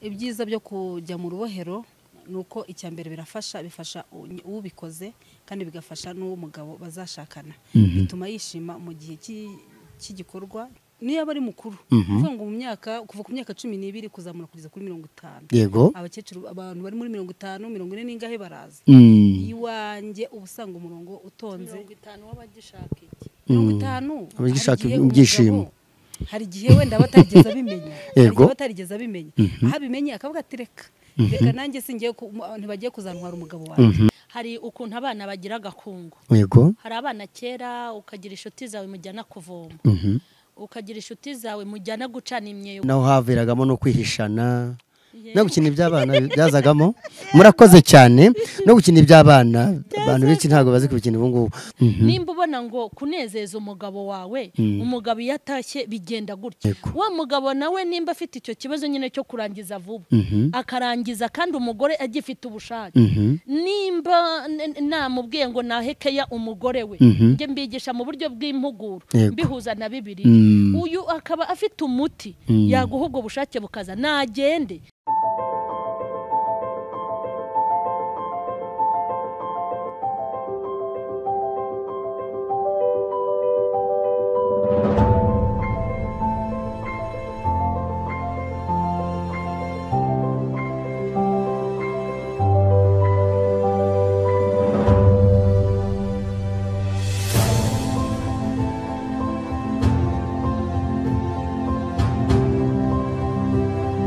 Ibyiza byo kujya mu rubohero nuko icyambere birafasha, bifasha ubikoze kandi bigafasha n'uwo mugabo bazashakana, bituma yishima mu gihe cy'igikorwa. Niyo aba ari mukuru, kuvuga ngo mu myaka kuva ku myaka 12 kuzamura kugeza kuri 50. Yego. Abakecuru, abantu bari muri 50, 40 n'ingahe baraza. Iwanjye ubusanga umurongo utonze 50 w'abagishaka iki? 50 abagishaka ibyishimo. Hari igihe wenda batarigeza bimenya. Yego. Batarigeza bimenya. Aho bimenye akavuga ati reka reka nanjye singiye ntibagiye kuzantwara umugabo wanjye. Hari ukuntu abana bagira agakungu. Yego. Hari abana kera ukagira inshuti zawe mujyana kuvoma. Ukagira inshuti zawe mujyana gucana imyeyo. Naho haviragamo no kwihishana no gukina iby'abana byazagamo. Murakoze cyane. No gukina iby'abana abantu benshi ntago bazi kubikina ubu ngubu. Nimba ubona ngo kunezeza umugabo wawe, umugabo iyo atashye bigenda gutya. Wa mugabo nawe nimba afite icyo kibazo nyine cyo kurangiza vuba, akarangiza kandi umugore agifite ubushake. Nimba namubwiye ngo nahekeya umugore we, nge mbigisha mu buryo bw'impuguro mbihuza na Bibiliya, uyu akaba afite umuti yaguha ubwo bushake bukaza nagende.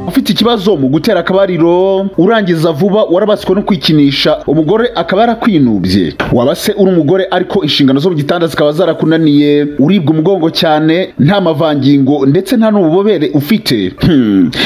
Ufite ikibazo mu gutera akabariro, urangiza vuba, warabaswe no kwikinisha, umugore akaba yarakwinubye. Waba se uri umugore ariko inshingano zo mu gitanda zikaba zarakunaniye, uribwa umugongo cyane, nta mavangingo ndetse nta n'ububobere ufite.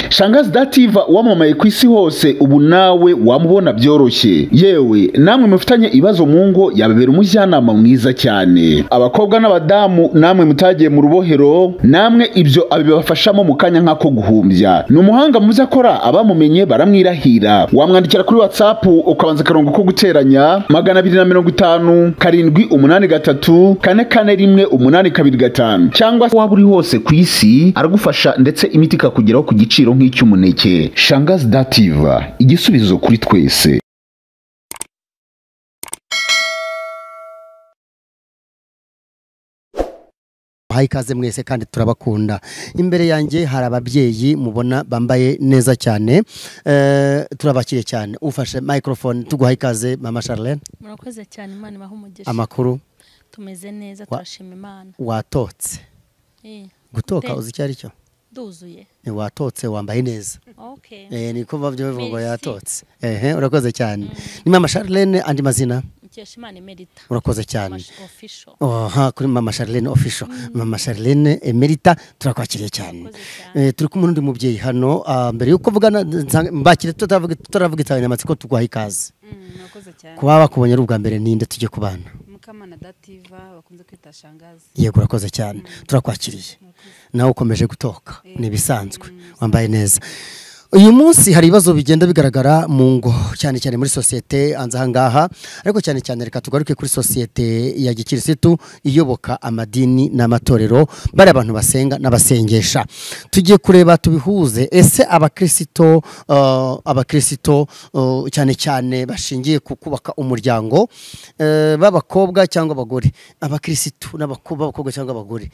Shangazi Dativa wamamaye ku isi hose, ubu nawe wamubona byoroshye. Yewe namwe mufitanye ibibazo mu ngo, yababera umujyanama mwiza cyane. Abakobwa n'abadamu namwe mutagiye mu rubohero, namwe ibyo abibafashamo mu kanya nk'ako guhumbya. Ni umuhanga muze akora, abamumenye baramwirahira. Wamwandikira kuri WhatsApp ukabanza akarongo ko guteranya 250 7 8 3 4 4 1 8 2 5, cyangwa waba uri hose ku isi aragufasha ndetse imiti ikakugeraho ku giciro nk'icy'umuneke. Shangazi Dativa, igisubizo kuri twese. Hayi kaze mwese kandi turabakunda. Imbere yanjye hari ababyeyi mubona bambaye neza cyane, turabakiriye cyane. Ufashe microphone tuguha ikaze Mama Charlene. Murakoze cyane, Imana ibahe umugisha. Amakuru? Tumeze neza, turashima Imana. Watotse? Gutoka uzi icyo ari cyo? Nduzuye. Watotse, wambaye neza. Okay. Niko bavyo bivuga ngo yatotse. Urakoze cyane. Ni Mama Charlene, andi mazina? Mukeshimana Emerita. Urakoze cyane. Official. Kuri Mama Charlene official. Mama Charlene Emerita turakwakiriye cyane. Turi kumwe n'undi mubyeyi hano, mbere yuko vugana mbakire tutaravuga insanganyamatsiko tuguha ikaze. Murakoze cyane. Kuba bakubonye ari ubwa mbere ninde tujye kubana? Mukamana Dativa bakunze kwita Shangazi. Yego, urakoze cyane. Turakwakiriye. Nawe ukomeje gutoka ni bisanzwe, wambaye neza. Uyu munsi hari ibibazo bigenda bigaragara mu ngo, cyane cyane muri sosiyete anza ahangaha, ariko cyane cyane reka tugaruke kuri sosiyete ya gikirisitu iyoboka amadini n'amatorero, bari abantu basenga n'abasengesha. Tugiye kureba tubihuze, ese abakristo cyane cyane bashingiye ku kubaka umuryango, b'abakobwa cyangwa abagore, abakristo n'abakobwa cyangwa abagore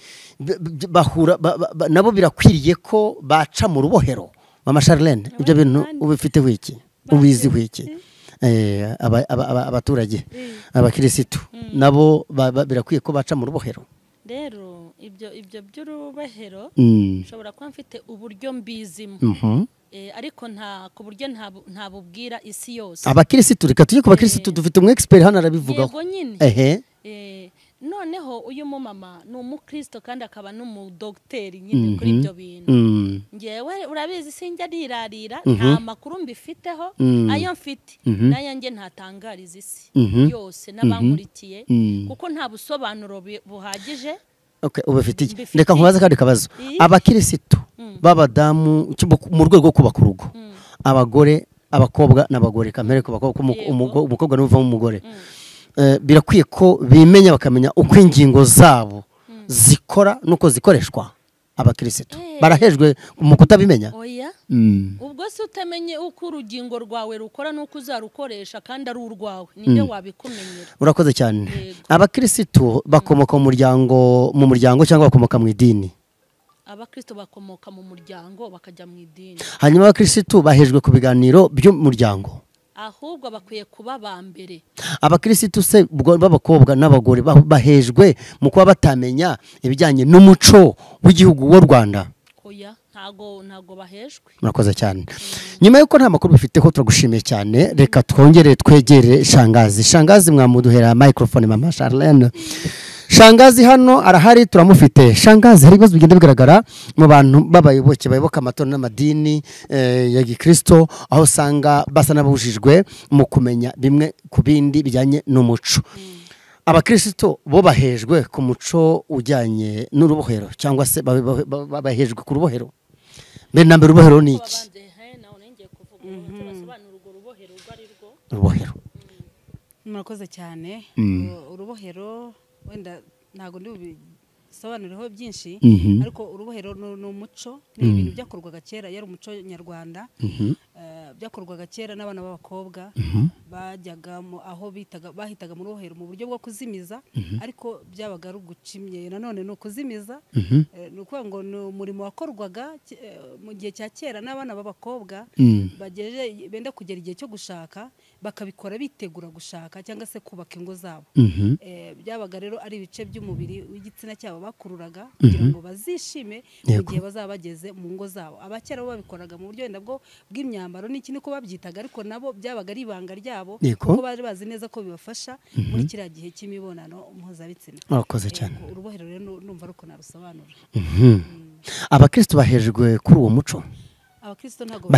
bahura nabo birakwiriye ko baca mu rubohero? Mama Charlene, ibyo bintu ubifite wiki, ubizi wiki? Abaturage abakirisitu nabo birakwiye ko baca mu rubohero? Rero ibyo by'urubohero nshobora kuba mfite uburyo mbizimo, ariko nta ku buryo ntabubwira isi yose. Abakirisitu, reka tujye ku bakirisitu, dufite umu expert hano arabivugaho. Yego nyine. Noneho uyu mumama ni umukristo kandi akaba n'umudogiteri nyine kuri ibyo bintu. Ngewe urabizi sinjya nirarira, nta makuru mbifiteho, ayo mfite nayo nge ntatangariza isi yose n'abankurikiye, kuko nta busobanuro buhagije. Okay, ubafitiye. Reka nkubaze kandi kabazo. Abakirisitu b'abadamu mu rwego rwo kubaka urugo, abagore, abakobwa n'abagore, kamere ku bakobwa, umukobwa n'uvamo umugore, birakwiye ko bimenya bakamenya uko ingingo zabo zikora nuko zikoreshwa. Abakirisitu barahejwe mu kutabimenya. Oya. Ubwo se utamenye uko urugingo rwawe rukora nuko uzarukoresha kandi ari urwawe, ninde wabikumenyera? Urakoze cyane. Abakirisitu bakomoka mu muryango cyangwa bakomoka mu idini? Abakristo bakomoka mu muryango bakajya mu idini. Hanyuma abakirisitu bahejwe ku biganiro by'umuryango, ahubwo bakwiye kuba ba mbere. Abakirisitu se b'abakobwa n'abagore bahejwe mu kuba batamenya ibijyanye n'umuco w'igihugu w'u Rwanda? Oya, ntago bahejwe. Murakoze cyane. Nyuma yuko nta makuru bifiteho, turagushimiye cyane. Reka twongere twegere Shangazi. Shangazi mwamuduhera microphone, mama Charlene. Shangazi hano arahari, turamufite. Shangazi, hari ibibazo bigenda bigaragara mu bantu b'abayoboke bayoboka amatorero n'amadini ya Gikristo, aho usanga basa n'ababujijwe mu kumenya bimwe ku bindi bijyanye n'umuco. Abakristo bo bahejwe ku muco ujyanye n'urubohero, cyangwa se bahejwe ku rubohero. Mbere na mbere urubohero ni iki? Urubohero. Murakoze cyane. Urubohero wenda ntago ndi bisobanuriho byinshi, ariko urubohero ni umuco, ni ibintu byakorwaga kera, yari umuco nyarwanda. Byakorwaga kera n'abana b'abakobwa bajyaga aho bitaga bahitaga mu rubohero mu buryo bwo kuzimiza, ariko byabaga ari ugucimye nanone ni ukuzimiza. Ni ukuvuga ngo ni umurimo wakorwaga mu gihe cya kera n'abana b'abakobwa bagejeje benda kugera igihe cyo gushaka, bakabikora bitegura gushaka cyangwa se kubaka ingo zabo. Byabaga rero ari ibice by'umubiri w'igitsina cyabo bakururaga kugira ngo bazishime mu gihe bazaba bageze mu ngo zabo. Abakera bo babikoraga mu buryo wenda bwo bw'imyambaro n'iki niko babyitaga, ariko nabo byabaga ari ibanga ryabo kuko bari bazi neza ko bibafasha muri kiriya gihe cy'imibonano mpuzabitsina. Murakoze cyane. Urubohero rero numva ruko narusobanura. Abakristo bahejwe kuri uwo muco? Abakristo ntago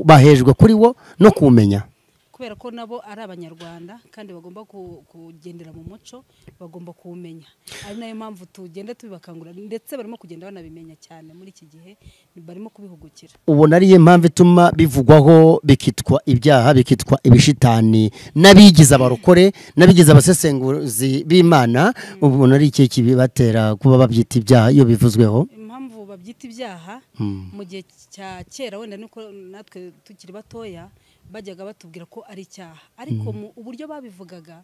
bahejwe kuri wo no kumenya, kubera ko nabo ari abanyarwanda kandi bagomba kugendera mu muco, bagomba kuwumenya. Ari nayo mpamvu tugenda tubibakangurira, ndetse barimo kugenda banabimenya cyane muri iki gihe, barimo kubihugukira. Ubona ari yo mpamvu ituma bivugwaho bikitwa ibyaha, bikitwa ibishitani n'abigize abarokore n'abigize abasesenguzi b'Imana. Ubona ari iki kibibatera kuba babyita ibyaha iyo bivuzweho? Impamvu babyita ibyaha mu gihe cya kera wenda nuko natwe tukiri batoya bajyaga batubwira ko ari icyaha, ariko mu uburyo babivugaga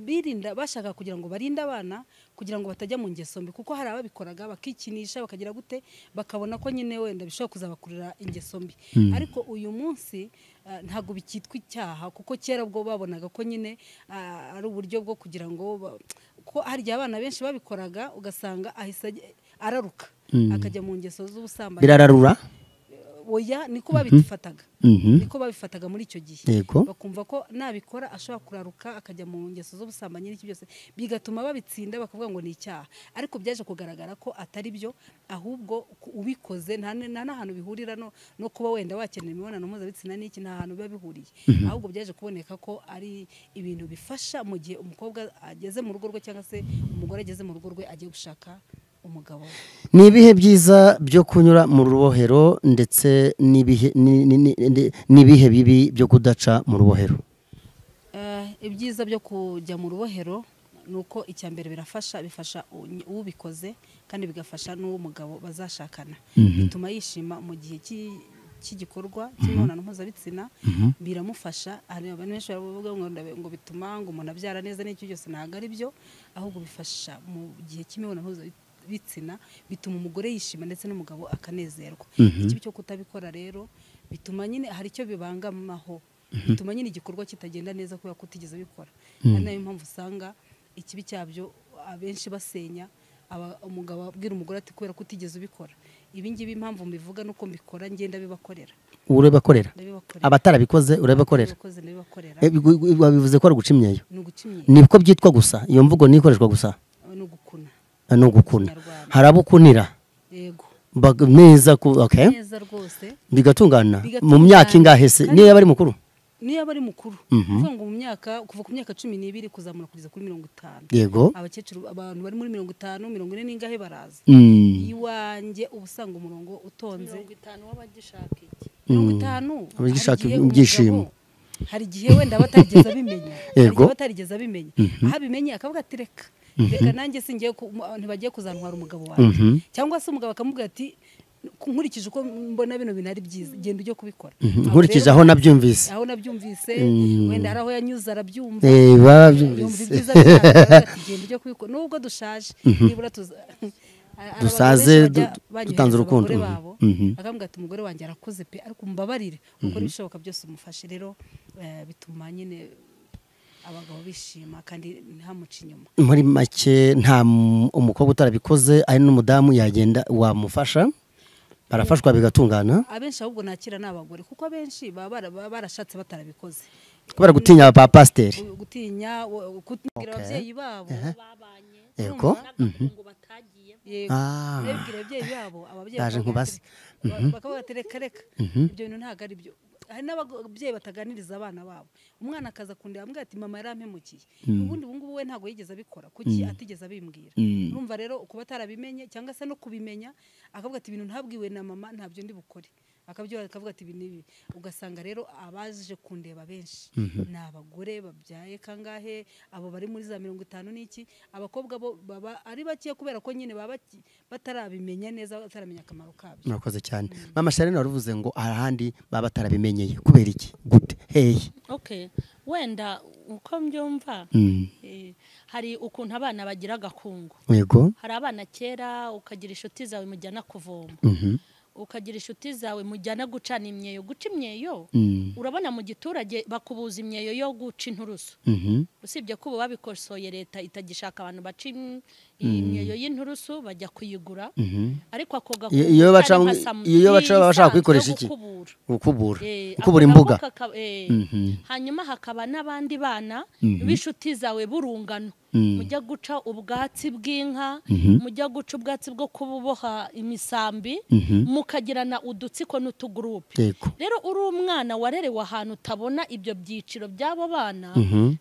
birinda, bashaka kugira ngo barinde abana kugira ngo batajya mu ngeso mbi, kuko hari ababikoraga bakikinisha bakagira gute, bakabona ko nyine wenda bishobora kuzabakurira ingeso mbi. Ariko uyu munsi ntago bikitwa icyaha, kuko kera bwo babonaga ko nyine ari uburyo bwo kugira ngo ko hari abana benshi babikoraga ugasanga ahise araruka akajya mu ngeso z'ubusambanyi. Birararura? Oya, niko babifataga. Niko babifataga muri icyo gihe. Bakumva ko nabikora ashobora kuraruka akajya mu ngeso z'ubusambanyi n'iki byose, bigatuma babitsinda bakavuga ngo ni icyaha. Ariko byaje kugaragara ko atari byo, ahubwo ubikoze nta n'ahantu bihurira no kuba wenda wakenera imibonano mpuzabitsina n'iki, nta hantu biba bihuriye. Ahubwo byaje kuboneka ko ari ibintu bifasha mu gihe umukobwa ageze mu rugo rwe cyangwa se umugore ageze mu rugo rwe agiye gushaka umugabo. Ni ibihe byiza byo kunyura mu rubohero ndetse n'ibihe bibi byo kudaca mu rubohero? Ibyiza byo kujya mu rubohero nuko icya mbere birafasha, bifasha ubikoze kandi bigafasha n'uwo mugabo bazashakana. Bituma yishima mu gihe cy'igikorwa cy'imibonano mpuzabitsina, biramufasha. Hari abantu benshi bavuga ngo bituma ngo umuntu abyara neza n'icyo byose, ntabwo ari byo, ahubwo bifasha mu gihe cy'imibonano mpuzabitsina, bituma umugore yishima ndetse n'umugabo akanezerwa. Ikibi cyo kutabikora rero bituma nyine hari icyo bibangamaho, bituma nyine igikorwa kitagenda neza kubera ko utigeze bikora. Ari nayo mpamvu usanga ikibi cyabyo abenshi basenya, umugabo abwira umugore ati kubera ko utigeze ubikora. Ibi ngibi impamvu mbivuga nuko mbikora ngenda bibakorera. Urabibakorera? Abatarabikoze urabibakorera? Babivuze ko ari uguca imyeyo. Niko byitwa gusa, iyo mvugo nikoreshwa gusa. Ni ugukuna. Hari abo ukunira neza, neza rwose bigatungana mu myaka ingahe se? Niyo yaba ari mukuru? Niyo aba ari mukuru, kuvuga ngo mu myaka kuva ku myaka 12 kuzamura kugeza kuri 50. Yego. Abakecuru, abantu bari muri 50, 40 n'ingahe baraza. Iwanjye ubusanga umurongo utonze 50 w'abagishaka iki? 50 abagishaka ibyishimo. Hari igihe wenda batarigeze abimenya. Hari igihe batarigeze abimenya. Aho abimenye akavuga ati reka Reka nanjye singiye ntibagiye kuzantwara umugabo wanjye. Cyangwa se umugabo akamubwira ati nkurikije uko mbona bino bintu ari byiza, genda ujye kubikora. Nkurikije aho nabyumvise. Aho nabyumvise, wenda hari aho yanyuze arabyumva. Babyumvise. Genda ujye kubikora nubwo dushaje, nibura dusaze dutanze urukundo. Akambwira ati umugore wanjye arakuze pe, ariko umbabarire ukora ibishoboka byose umufashe. Rero bituma nyine abagabo bishima kandi ntamuca inyuma. Muri make nta umukobwa utarabikoze ari n'umudamu yagenda wamufasha, barafashwa bigatungana. Abenshi ahubwo nakira n'abagore, kuko abenshi baba barashatse batarabikoze kubera gutinya ba pasiteri, gutinya kubwira ababyeyi babo babanye. Yego. Yego. Babwira ababyeyi babo, ababyeyi bakavuga ati reka reka ibyo bintu ntago ari byo. Hari n'ababyeyi bataganiriza abana babo, umwana akaza kundeba ambwira ati mama yarampemukiye, ubundi ubu ngubu we ntago yigeze abikora, kuki atigeze abimbwira? Urumva rero kuba atarabimenye cyangwa se no kubimenya akavuga ati ibintu ntabwiwe na mama ntabyo ndi bukore, akabyora akavuga ati ibi n'ibi. Ugasanga rero abaje kundeba benshi ni abagore babyaye kangahe, abo bari muri za 50 n'iki. Abakobwa bo baba ari bake kubera ko nyine baba batarabimenya neza, bataramenya akamaro kabyo. Murakoze cyane. Mama Charlene waruvuze ngo ahandi baba batarabimenyeye, kubera iki? Gute? Hey. Okay, wenda uko mbyumva hari ukuntu abana bagira agakungu. Yego. Hari abana kera ukagira inshuti zawe mujyana kuvoma, ukagira inshuti zawe mujyana gucana imyeyo. Guca imyeyo urabona mu giturage bakubuza imyeyo yo guca inturusu. Usibye ko ubu babikosoye, leta itagishaka abantu baca imyeyo y'inturusu, bajya kuyigura. Ariko ako gakungu iyo baca bashaka kuyikoresha iki? Gukubura, gukubura imbuga. Hanyuma hakaba n'abandi bana b'inshuti zawe burungano, mujya guca ubwatsi bw'inka, mujya guca ubwatsi bwo kuboha imisambi, mukagirana udutsiko n'utugurupe. Rero uri umwana warerewe ahantu utabona ibyo byiciro by'abo bana,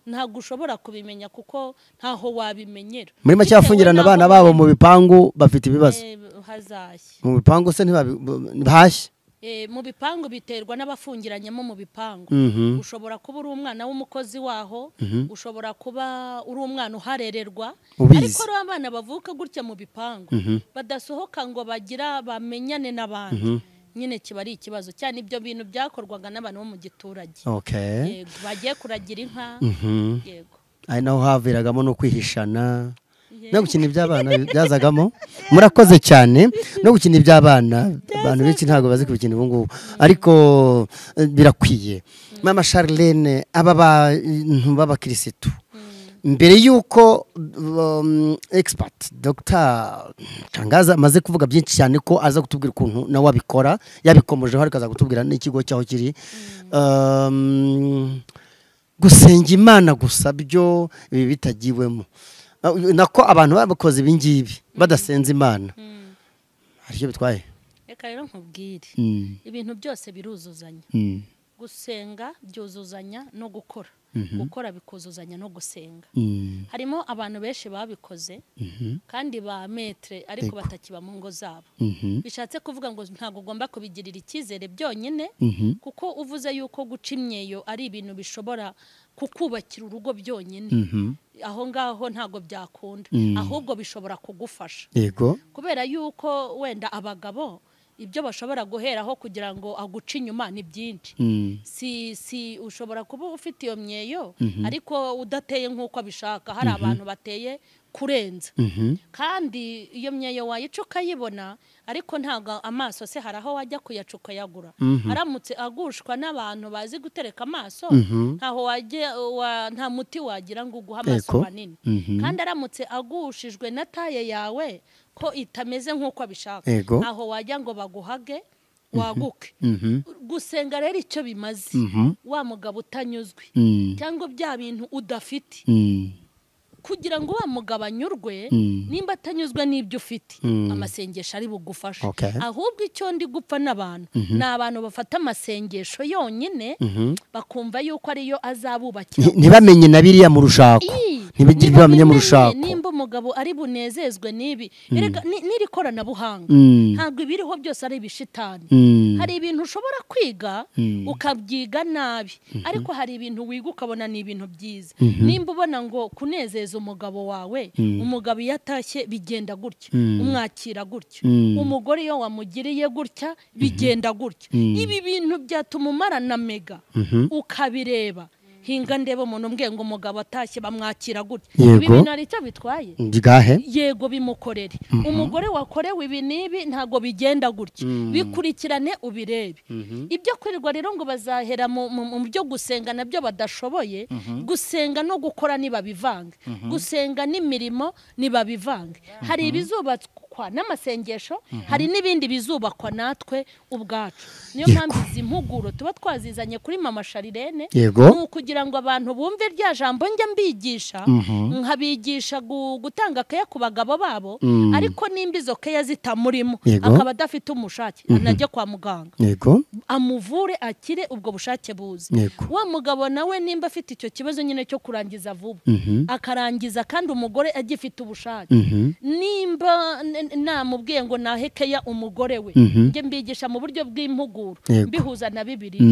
ntabwo ushobora kubimenya kuko ntaho wabimenyera. Muri make bafungirana abana babo mu bipangu bafite ibibazo. Hazashye mu bipangu se ntibahashye. Mu bipangu biterwa n'abafungiranyemo mu bipangu. Ushobora kuba uri umwana w'umukozi waho, ushobora kuba uri umwana uharererwa, ariko ari abana bavuka gutya mu bipangu badasohoka ngo bagira bamenyane n'abandi, nyine kiba ari ikibazo cyane. Ibyo bintu byakorwaga n'abantu bo mu giturage. Okay. Yego, bagiye kuragira inka. Yego. Ari naho haviragamo no kwihishana no gukina iby'abana byazagamo. Murakoze cyane. No gukina iby'abana, abantu benshi ntago bazi kubikina ubu ngubu, ariko birakwiye. Mama Charlene, aba bantu b'abakirisitu mbere yuko expert Dr. Tangaza amaze kuvuga byinshi cyane ko aza kutubwira ukuntu nawe abikora, yabikomojeho ariko aza kutubwira n'ikigo cyaho kiri. Gusenga Imana gusa byo ibi bitagiwemo, nako abantu bakoze ibi ngibi badasenza Imana hari icyo bitwaye. Reka rero nkubwire, ibintu byose biruzuzanya. Gusenga byuzuzanya no gukora, gukora bikuzuzanya no gusenga. Harimo abantu benshi babikoze kandi ba metre ariko batakiba mu ngo zabo. Bishatse kuvuga ngo ntabwo ugomba kubigirira icyizere byonyine, kuko uvuze yuko guca imyeyo ari ibintu bishobora kukubakira urugo byonyine, aho ngaho ntago byakunda, ahubwo bishobora kugufasha. Yego. Kubera yuko wenda abagabo ibyo bashobora guheraho kugira ngo aguce inyuma ni byinshi. Si ushobora kuba ufite iyo myeyo ariko udateye nk'uko abishaka. Hari abantu bateye kurenza, kandi iyo myeyo wayica ukayibona, ariko ntabwo amaso se hari aho wajya kuyaca ukayagura. Aramutse agushwa n'abantu bazi gutereka amaso, ntaho wajya, nta muti wagira ngo uguhe amaso manini. Kandi aramutse agushijwe na taye yawe ko itameze nk'uko abishaka, ntaho wajya ngo baguhage waguke. Gusenga rero icyo bimaze, wa mugabo utanyuzwe cyangwa bya bintu udafite, kugira ngo wa mugabo anyurwe, nimba atanyuzwe n'ibyo ufite, amasengesho ari bugufasha. Ahubwo icyo ndi gupfa n'abantu ni abantu bafata amasengesho yonyine bakumva yuko ariyo azabubakira, ntibamenye na biriya mu rushako, Ntibigire ibyo bamenya mu rushako. Nimba umugabo ari bunezezwe n'ibi, erega n'iri koranabuhanga ntabwo ibiriho byose ari ibishitani. Hari ibintu ushobora kwiga ukabyiga nabi, ariko hari ibintu wiga ukabona ni ibintu byiza. Nimba ubona ngo kunezeza umugabo wawe, umugabo iyo atashye bigenda gutya, umwakira gutya, umugore iyo wamugiriye gutya bigenda gutya, ibi bintu byatuma umarana mega ukabireba. Hinga ndeba umuntu umbwiye ngo umugabo atashye bamwakira gutya, ibi bintu hari icyo bitwaye? Yego, bimukorere. Umugore wakorewe ibi n'ibi ntabwo bigenda gutya, bikurikirane ubirebe. Ibyo kwirirwa rero ngo bazahera mu byo gusenga nabyo badashoboye, gusenga no gukora nibabivange, gusenga n'imirimo nibabivange. Hari ibizubatswa n'amasengesho, hari n'ibindi bizubakwa natwe ubwacu. Niyo mpamvu izi mpuguro tuba twazizanye kuri Mama Charlene, kugira ngo abantu bumve rya jambo njya mbigisha, nkabigisha gutanga keya ku bagabo babo, ariko nimba izo keya zitamurimo akaba adafite umushake, anajye kwa muganga amuvure akire ubwo bushake buze. Wa mugabo nawe nimba afite icyo kibazo nyine cyo kurangiza vuba, akarangiza kandi umugore agifite ubushake, nimba namubwiye ngo nahe keya umugore we, njye mbigisha mu buryo bw'impuguro mbihuza na Bibiliya,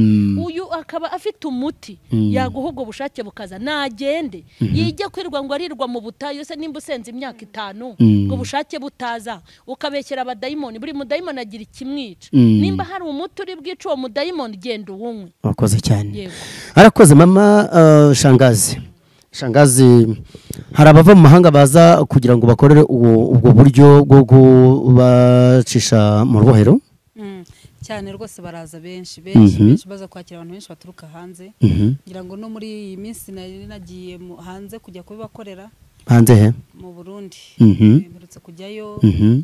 uyu akaba afite umuti yaguha ubwo bushake bukaza, nagende yijya kwirwa ngo arirwa mu butayu. Se nimba usenze imyaka 5 ngo bushake butaza, ukabekera abadayimoni, buri mudayimoni agira ikimwica. Nimba hari umuti uri bwica uwo mudayimoni, genda uwunywe. Wakoze cyane. Arakoze mama Shangazi. Shangazi, hari abava mu mahanga baza kugira ngo bakorere ubwo buryo bwo kubacisha mu rubohero? Cyane rwose baraza benshi benshi benshi, baza kwakira abantu benshi baturuka hanze. Ngira ngo no muri iyi minsi nagiye hanze kujya kubibakorera. Hanze he? Mu Burundi. Mperutse kujyayo,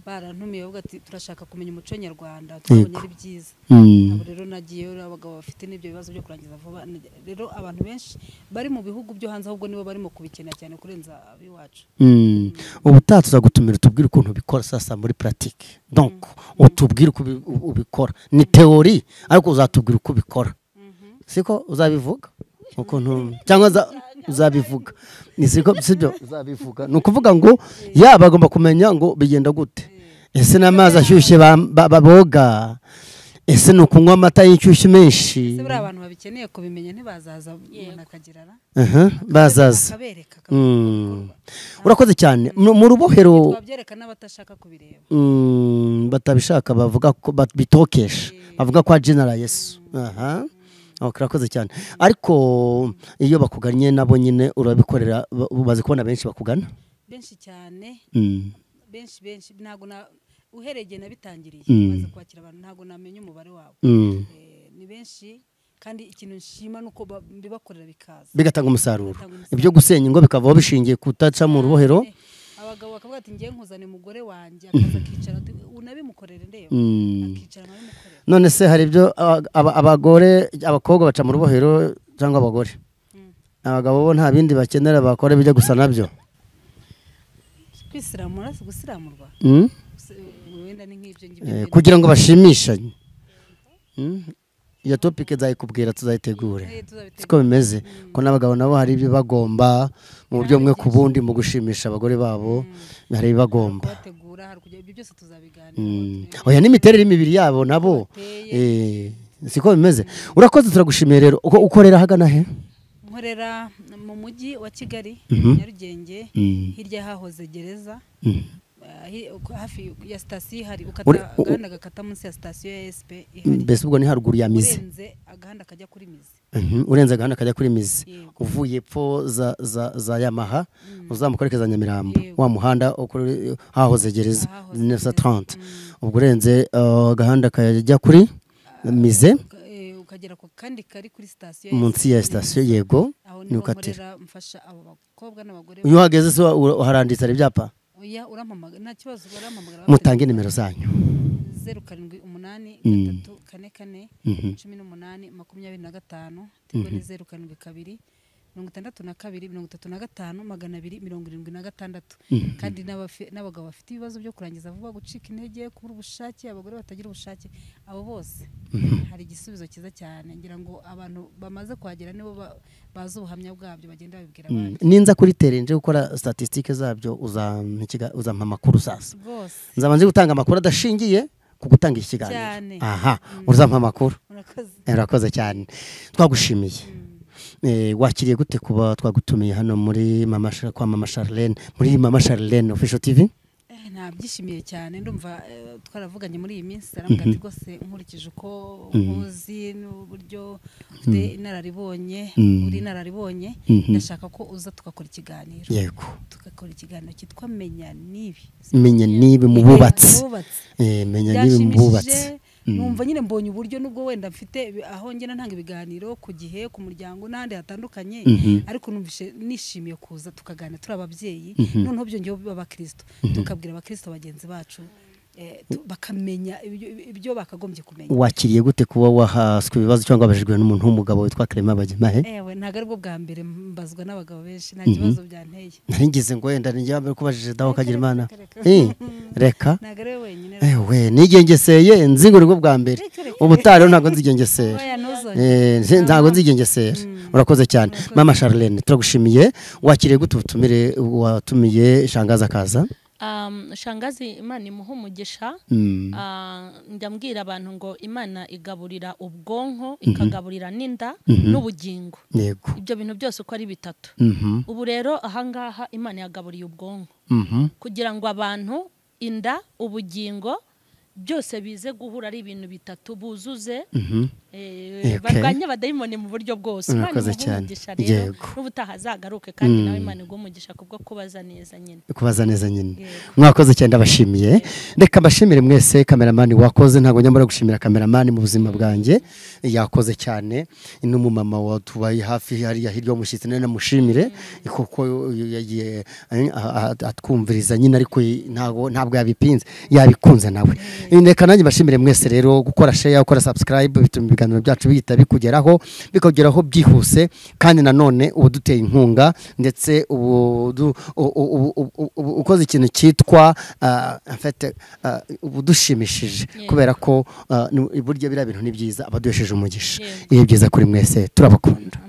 barantumiye bavuga ati turashaka kumenya umuco nyarwanda, twabonye ari byiza. Abo rero nagiyeyo, abagabo bafite n'ibyo bibazo byo kurangiza vuba. Rero abantu benshi bari mu bihugu byo hanze ahubwo nibo barimo kubikenera cyane kurenza abiwacu. Ubutaha tuzagutumira utubwire ukuntu ubikora sasa muri pratique. Donc utubwire uko ubikora. Ni théorie ariko uzatubwira uko ubikora. Siko uzabivuga? Ukuntu cyangwa uzabivuga. Ni siko sibyo uzabivuga. Ni ukuvuga ngo ya bagomba kumenya ngo bigenda gute. Ese n'amazi ashyushye baboga? Ese no kunywa amata y'inshyushyu menshi? Ese buri abantu babikeneye kubimenya ntibazaza umuntu akagirana? Bazaza. Urakoze cyane. Mu rubohero twabyereka n'abatashaka kubireba. Batabishaka bavuga ko bitokesha. Bavuga kwa General Yesu. Urakoze cyane. Ariko iyo bakugannye nabo nyine urabikorera, bazi kubona benshi bakugana? Benshi cyane. Benshi benshi, ntago na uhereye nabitangiriye baza kwakira abantu, ntago namenye umubare wabo. Ni benshi, kandi ikintu nshima nuko mbibakorera bikaza bigatanga umusaruro. Ibyo gusenya ingo bikavaho bishingiye kutaca mu rubohero. Abagabo bakavuga ati ngiye nkuzane umugore wanjye, akaza akicara unabimukorere ndeba, akicara nabimukorera. None se hari ibyo abagore abakobwa baca mu rubohero cyangwa abagore? Abagabo bo nta bindi bakenera bakora bijya gusa nabyo. Kwisiramura gusiramurwa. Wenda ni nk'ibyo ngibyo. Kugira ngo bashimishanye. Iyo topic nzayikubwira tuzayitegure. Siko bimeze ko n'abagabo nabo hari ibyo bagomba mu buryo bumwe ku bundi mu gushimisha abagore babo, hari ibagomba. Oya n'imiterere y'imibiri yabo nabo siko bimeze. Urakoze, turagushimiye rero. Ukorera hagana he? Nkorera mu mujyi wa Kigali, Nyarugenge, hirya hahoze gereza. Hafi ya sitasiyo hari ukata agahanda gakata munsi ya sitasiyo ya SP ihari. Mbese ubwo ni haruguru ya Mizi. Urenze agahanda kajya kuri Mizi. Urenze agahanda kajya kuri Mizi. Uvuye epfo za Yamaha uzamukorekeza Nyamirambo. Wa muhanda hahoze gereza 1930. Ubwo urenze agahanda kajya kuri Mize ukagera ku kandi kari kuri sitasiyo munsi ya sitasiyo, yego ni ukatira. Mfasha abo bakobwa n'abagore. Iyo uhageze se uharanditse ibyapa? Oya, urampamagara nta kibazo, barampamagara. Mutange nimero zanyu. 078 3 4 4 18 25, tigo ni 072 62 35 276. Kandi n'abagabo bafite ibibazo byo kurangiza vuba, gucika intege, kubura ubushake, abagore batagira ubushake, abo bose hari igisubizo cyiza cyane. Ngira ngo abantu bamaze kuhagera nibo bazi ubuhamya bwabyo, bagenda babibwira abandi. Ninza kuri terenje gukora statistique zabyo uzampa amakuru sasa. Nzaba nzi gutanga amakuru adashingiye ku gutanga iki kiganiro. Aha, uzampa amakuru. Urakoze cyane. Twagushimiye. Wakiriye gute kuba twagutumiye hano muri Mama kwa Mama Charlene, muri Mama Charlene Official TV? Nabyishimiye cyane, ndumva twaravuganye muri iyi minsi, arambwira ati rwose nkurikije uko nkuzi n'uburyo ufite inararibonye, uri inararibonye, ndashaka ko uza tugakora ikiganiro. Yego. Tugakora ikiganiro cyitwa Menya Nibi. Menya Nibi mu bubatsi. Menya Nibi mu bubatsi. Numva nyine mbonye uburyo nubwo wenda mfite aho ngena ntanga ibiganiro ku gihe, ku muryango n'ahandi hatandukanye, ariko numvishe nishimiye kuza tukaganira turi ababyeyi, noneho byongeyeho b'abakristo, tukabwira abakristo bagenzi bacu bakamenya ibyo bakagombye kumenya. Wakiriye gute kuba wahaswe ibibazo cyangwa wabajijwe n'umuntu w'umugabo witwa Clement Bagimahe? Ewe, ntago aribwo bwa mbere mbazwa n'abagabo benshi, nta kibazo byanteye. Nari ngo wenda ninjye wambere kubajije dawo kagira Imana. Reka. Ntago ari wenyine. Ewe, nigengeseye nzi ngo nibwo bwa mbere. Ubutari ntago nzigengesera. Ntago nzigengesera. Urakoze cyane. Mama Charlene, turagushimiye. Wakiriye gute ubutumire watumiye Shangazi akaza? Shangazi Imana imuha umugisha. Ndambwira abantu ngo Imana igaburira ubwonko, ikagaburira n'inda n'ubugingo. Ibyo bintu byose uko ari bitatu. Ubu rero ahangaha Imana yagaburiye ubwonko kugira ngo abantu, inda, ubugingo byose bize guhura ari ibintu bitatu buzuze, barwanye abadayimoni mu buryo bwose. Imana imuha umugisha rero, n'ubutaha azagaruke, kandi nawe Imana iguhe umugisha kubwo kubaza neza nyine. Kubaza neza nyine. Mwakoze cyane, ndabashimiye. Reka mbashimire mwese. Kameramani wakoze, ntago nyamara gushimira kameramani mu buzima bwanjye, yakoze cyane. N'umumama watubaye hafi hariya hirya w'umushyitsi, nawe namushimire kuko yagiye atwumviriza nyine, ariko ntabwo yabipinze, yabikunze nawe. Reka nanjye mbashimire mwese rero gukora share, gukora subscribe, bituma ibiganiro byacu bihita bikugeraho, bikugeraho byihuse, kandi nanone ubu duteye inkunga, ndetse ubu ukoze ikintu cyitwa en fait ubu dushimishije, kubera ko burya biriya bintu ni byiza, abaduhesheje umugisha. Iyo byiza kuri mwese, turabakunda.